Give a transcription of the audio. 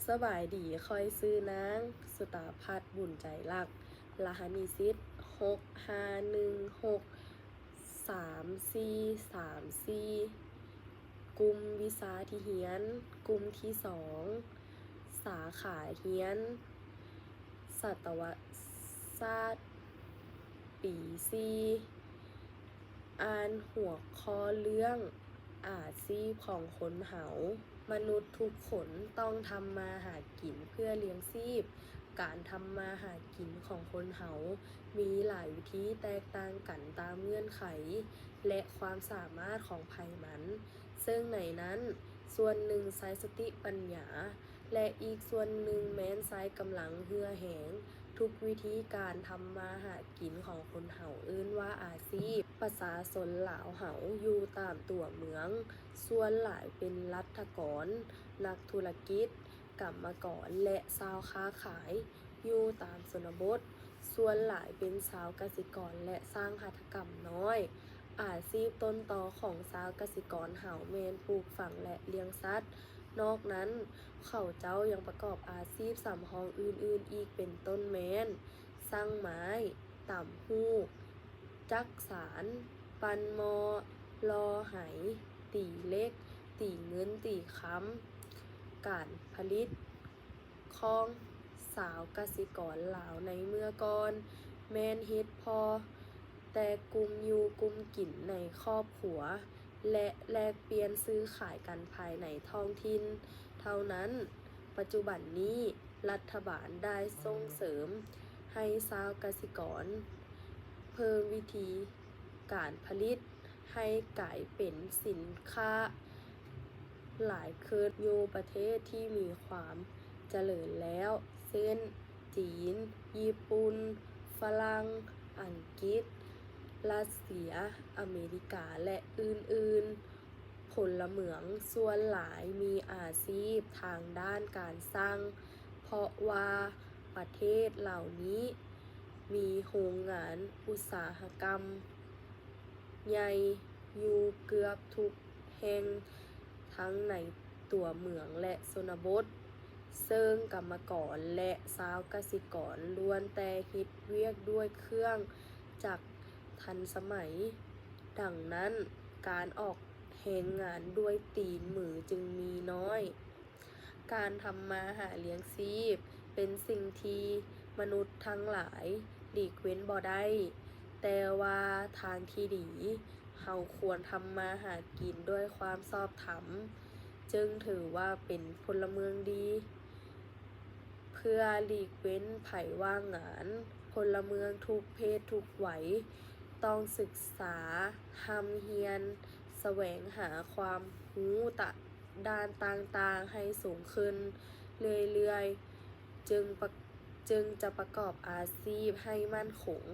ສະບາຍດີ, ຂ້ອຍຊື່ນາງ ສຸຕາພັດ ບຸນໃຈລັກ, ລະຫັດນິສິດ ຫົກຫ້າໜຶ່ງຫົກ ສາມສີ່ສາມສີ່. ກຸ່ມວິຊາທີ່ຮຽນ, ກຸ່ມທີສອງ ສາຂາຮຽນ ສັດຕະວະສາດ ປີສີ່. ອ່ານຫົວຂໍ້ເລື່ອງ ອາຊີບຂອງຄົນເຮົາ. ມະນຸດທຸກຄົນຕ້ອງທຳມາຫາກິນເພື່ອລ້ຽງຊີບ. ການທຳມາຫາກິນຂອງຄົນເຮົາມີຫຼາຍວິທີແຕກຕ່າງກັນຕາມເງື່ອນໄຂ ແລະ ຄວາມສາມາດຂອງໃຜມັນ, ເຊິ່ງໃນນັ້ນສ່ວນໜຶ່ງໃຊ້ສະຕິປັນຍາ ແລະ ອີກສ່ວນໜຶ່ງແມ່ນໃຊ້ກຳລັງເຫື່ອແຮງ. ທຸກວິທີການທຳມາຫາກິນຂອງຄົນເຮົາເອີ້ນວ່າອາຊີບ. ປະຊາຊົນລາວເຮົາຢູ່ຕາມຕົວເມືອງ ສ່ວນຫຼາຍເປັນລັດຖະກອນ, ນັກທຸລະກິດ, ກຳມະກອນ ແລະ ຊາວຄ້າຂາຍ. ຢູ່ຕາມຊົນນະບົດ ສ່ວນຫຼາຍເປັນຊາວກະສິກອນ ແລະ ຊ່າງຫັດຖະກຳນ້ອຍ. ອາຊີບຕົ້ນຕໍຂອງຊາວກະສິກອນເຮົາແມ່ນປູກຝັງ ແລະ ລ້ຽງສັດ. ນອກນັ້ນ, ເຂົາເຈົ້າຍັງປະກອບອາຊີບສຳຮອງອື່ນໆອີກ ເປັນຕົ້ນແມ່ນ ຊ່າງໄມ້, ຕ່ຳຫູກ, ຈັກສານ, ປັ່ນໝໍ້, ຫຼໍ່ໄຫ, ຕີເຫຼັກ, ຕີເງິນຕີຄຳ. ການຜະລິດຂອງຊາວກະສິກອນລາວໃນເມື່ອກ່ອນ ແມ່ນເຮັດພໍແຕ່ກຸ້ມຢູ່ກຸ້ມກິນໃນຄອບຄົວ ແລະ ແລກປ່ຽນຊື້ຂາຍກັນພາຍໃນທ້ອງຖິ່ນເທົ່ານັ້ນ. ປັດຈຸບັນນີ້ ລັດຖະບານໄດ້ສົ່ງເສີມໃຫ້ຊາວກະສິກອນເພີ່ມວິທີການຜະລິດໃຫ້ກາຍເປັນສິນຄ້າຫຼາຍຂຶ້ນ. ຢູ່ປະເທດທີ່ມີຄວາມຈະເລີນແລ້ວ ເຊັ່ນ ຈີນ, ຍີ່ປຸ່ນ, ຝຣັ່ງ, ອັງກິດ, ຣັດເຊຍ, ອາເມລິກາ ແລະ ອື່ນໆ, ພົນລະເມືອງສ່ວນຫຼາຍມີອາຊີບທາງດ້ານການຊ່າງ ເພາະວ່າປະເທດເຫຼົ່ານີ້ມີໂຮງງານອຸດສາຫະກຳໃຫຍ່ຢູ່ເກືອບທຸກແຫ່ງ ທັງໃນຕົວເມືອງ ແລະ ຊົນນະບົດ, ເຊິ່ງກຳມະກອນ ແລະ ຊາວກະສິກອນລ້ວນແຕ່ເຮັດວຽກດ້ວຍເຄື່ອງຈັກທັນສະໄໝ. ດັ່ງນັ້ນ, ການອອກແຮງງານດ້ວຍຕີນມືຈຶ່ງມີໜ້ອຍ. ການທຳມາຫາລ້ຽງຊີບເປັນສິ່ງທີ່ມະນຸດທັງຫຼາຍຫຼີກເວັ້ນບໍ່ໄດ້, ແຕ່ວ່າທາງທີ່ດີ, ເຮົາຄວນທຳມາຫາກິນດ້ວຍຄວາມຊອບທຳ, ຈຶ່ງຖືວ່າເປັນພົນລະເມືອງດີ. ເພື່ອຫຼີກເວັ້ນໄພວ່າງງານ, ພົນລະເມືອງທຸກເພດທຸກໄວຕ້ອງສຶກສາ, ຮ່ຳຮຽນ, ສະແຫວງຫາຄວາມຮູ້ຕະ ດ້ານຕ່າງໆໃຫ້ສູງຂຶ້ນເລື້ອຍໆ, ຈຶ່ງປະ, ຈຶ່ງຈະປະກອບອາຊີບໃຫ້ໝັ້ນຄົງ.